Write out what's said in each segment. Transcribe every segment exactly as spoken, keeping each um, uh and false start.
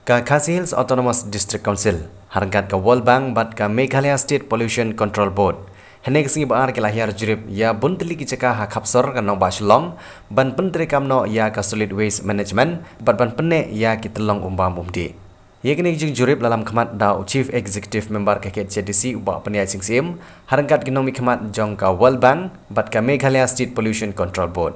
Ka Khasi Hills Autonomous District Council, ha ryngkat ka World Bank bad ka Meghalaya State Pollution Control Board, hynne ka sngi ba ar ki la hiar jurip ïa bun tylli ki jaka ha khapsor ka nongbah Shillong ban pyntreikam noh ïa ka solid waste management bad ban pynneh ïa ki tyllong um bam um dih. Ïa kane ka jingjurip la lam khmat da u Chief Executive Member ka K H A D C u Bah Pynïaid Sing Syiem, ha ryngkat ki nongmihkhmat jong ka World Bank bad ka Meghalaya State Pollution Control Board.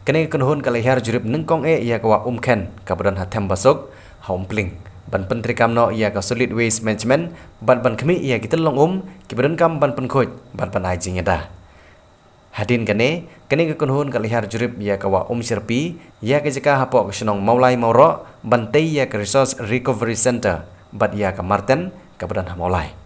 Kane ka kynhun ka la hiar jurip nyngkong eh ïa ka wah Umkhen kaba don ha Thembasuk, ha Umpling, ban pyntreikam noh ïa ka solid waste management bad ban khmih ïa ki tyllong um kiba donkam ban pynkhuid bad ban ai jingïada. Hadien kane, kane ka kynhun ka la hiar jurip ïa ka wah Umshyrpi, ïa ka jaka hapoh ka shnong Mawlai Mawroh ban tei ïa ka Resource Recovery Centre bad ïa ka marten kaba don ha Mawlai.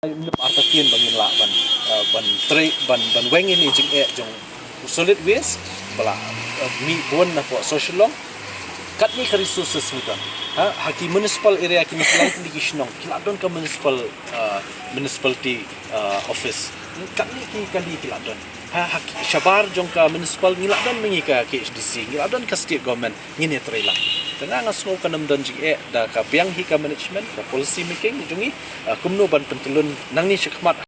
Ym artatien ba ngin lah ban, eh, ban trei, ban, ban weng ïa i jingeh jong u solid waste ba la, eh, mih bun napoh Shillong. Katne ka resources ngi don. Ha, ha ki municipal area, kine ki lai tylli ki shnong ki la don ka municipal, eh, municipality, eh, office. Katne ki kali ki la don. Ha, ha ki shabar jong ka municipal ngi la don ma ngi ka K H A D C, ngi la don ka state government. Ngin ïa trei lang. Te nga, nga sngew kan ym don jingeh da ka biang hi ka management, ka policy making jong ngi, ah, kumno ban pyntyllun nangne shakhmat.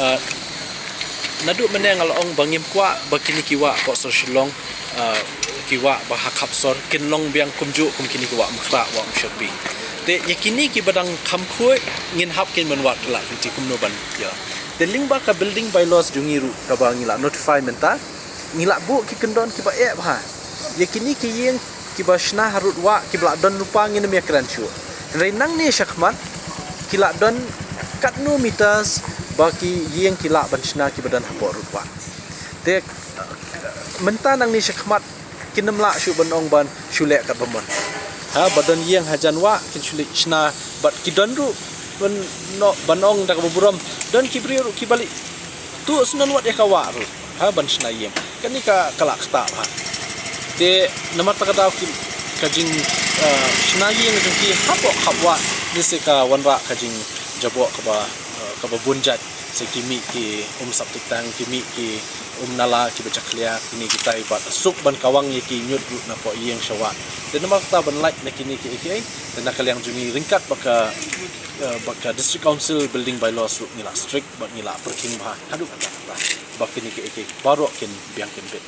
Ah, naduh mynne nga la ong ba ngim kwah ba kine ki wah hapoh sor Shillong, ah, ki wah ba ha khapsor kin long biang kumjuh kum kine ki wah Mukhrah, wah Umshyrpi. Te ïa kine kiba dang kham khuid ngin hap kin mynwad, ki la kynti kumno ban ïa. Te lyngba ka building bylaws jong ngi ruh kaba ngi la notify mynta, ngi la buh ki kyndon kiba eh bha. Ïa kine ki ïing kiba shna harud wah kiba la don lypa ngin ym ïa kren shuh. Hynrei nangne shakhmat ki la don katno meters ba ki ïing ki lah ban shna kiba don hapoh rud wah. Te mynta nangne shakhmat kin ym lah shuh ban ong ban shu leh katba mon. Ha, ba don ïing hajan wah kin shu leit shna bad ki don ruh ban, no, ban ong da kaba burom. Don ki briew ruh kiba leit tuh sngewbha wat ïa ka wah ruh, ha, ban shna ïing. Kane ka, ka la ktah bha. Te namar kata ka daw ki, ka jing, eh, shna ïing jong ki hapoh khap wah, lehse ka wanrah ka jingjaboh kaba, eh, kaba bun jait. Sa ki mih ki um sap tang, ki mih ki um nala kiba jakhlia, kine kitai bad suk ban kawang ïa ki ñiut ruh napoh ïing sha wah. Te namar kata ban lait na kine kiei kiei, te na ka liang jong ngi ryngkat bad ka, eh, bad ka District Council Building Bylaws ruh ngi la strict bad ngi la pyrkhing bha haduh katta katta ba kine kiei kiei baroh kin biang kin bit.